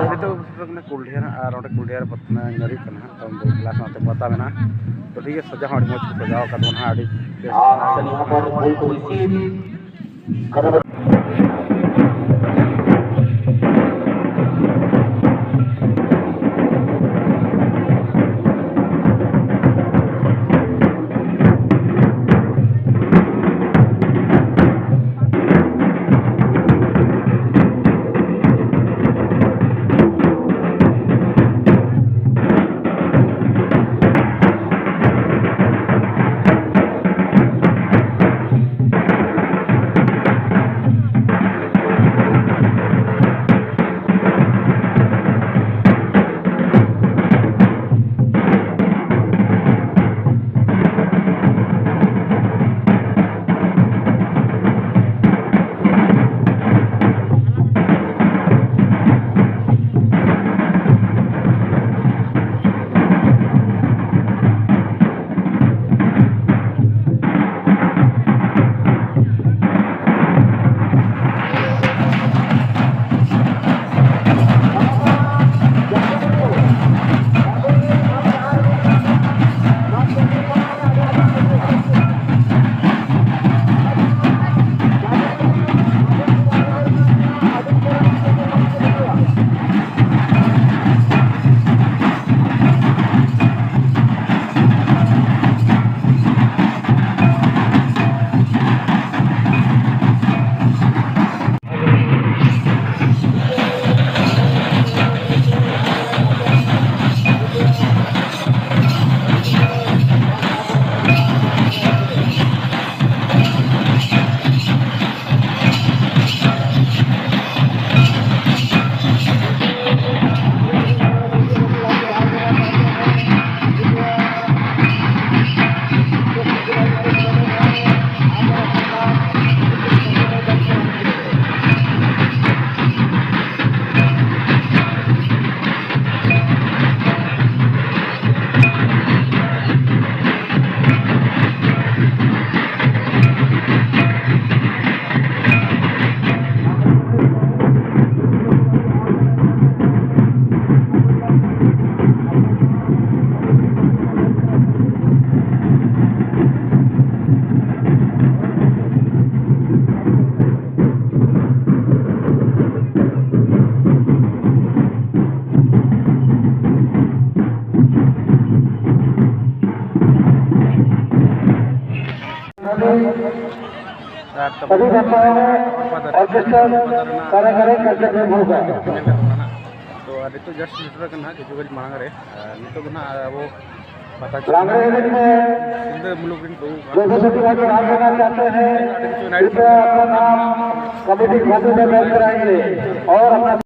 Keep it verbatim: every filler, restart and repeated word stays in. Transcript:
ᱱᱤᱛᱚᱜ ᱠᱩᱞᱰᱷᱤᱭᱟ ᱨᱮ ᱟᱨ ᱚᱸᱰᱮ ᱠᱩᱞᱰᱷᱤᱭᱟ ᱨᱮ ᱯᱟᱛᱟ ᱧᱮᱞ ᱦᱩᱭᱩᱜ ᱠᱟᱱᱟ ᱦᱟᱸᱜ, ᱛᱚ ᱵᱚᱞ ᱠᱷᱮᱞᱟ ᱥᱟᱶᱛᱮ ᱯᱟᱛᱟ ᱢᱮᱱᱟᱜᱼᱟ᱾ ᱛᱚ ᱴᱷᱤᱠ ᱜᱮᱭᱟ, ᱥᱟᱡᱟᱣ ᱦᱚᱸ ᱟᱹᱰᱤ ᱢᱚᱡᱽ ᱠᱚ ᱥᱟᱡᱟᱣ ᱟᱠᱟᱫ ᱵᱚᱱᱟ ᱦᱟᱸᱜ, ᱟᱹᱰᱤ ᱵᱮᱥ᱾ ᱟᱨ ᱛᱟᱵᱚᱱ ᱥᱟᱹᱫᱷᱩ ᱵᱟᱵᱟ ᱦᱚᱸ ᱚᱨᱠᱮᱥᱴᱨᱟ ᱠᱟᱨᱟᱠᱟᱨᱤ ᱠᱟᱨᱡᱚᱠᱨᱚᱢ ᱦᱚᱸ ᱧᱮᱞ ᱜᱟᱱᱚᱜ ᱠᱟᱱᱟ᱾ ᱛᱚ ᱟᱨ ᱱᱤᱛᱚᱜ just ᱥᱮᱴᱮᱨ ᱟᱠᱟᱱᱟ ᱠᱤᱪᱷᱩ ᱜᱷᱟᱹᱲᱤᱡ ᱢᱟᱲᱟᱝ ᱨᱮ᱾ ᱟᱨ ᱱᱤᱛᱚᱜ ᱫᱚ ᱱᱟᱦᱟᱜ ᱟᱵᱚ ᱯᱟᱛᱟ ᱞᱟᱜᱽᱲᱮ ᱮᱱᱮᱡ ᱢᱮ᱾ ᱥᱤᱞᱫᱟᱹ ᱢᱩᱞᱩᱠ ᱨᱤᱱ ᱠᱚ ᱡᱚᱭᱥᱚᱝ ᱥᱚᱛᱤ ᱨᱟᱡᱽ ᱵᱮᱱᱟᱣ ᱞᱮᱱᱟ ᱪᱟᱦᱛᱮ ᱦᱮᱸ, ᱠᱤᱪᱷᱩ ᱱᱟᱭᱤᱴ ᱠᱨᱤᱯᱭᱟ ᱟᱯᱱᱟ ᱱᱟᱢ ᱠᱚᱢᱤᱴᱤ ᱠᱷᱟᱛᱤ ᱢᱮ ᱫᱚᱨᱡᱽ ᱠᱟᱨᱟᱭᱮᱸᱜᱮ ᱚᱨ ᱟᱯᱱᱟ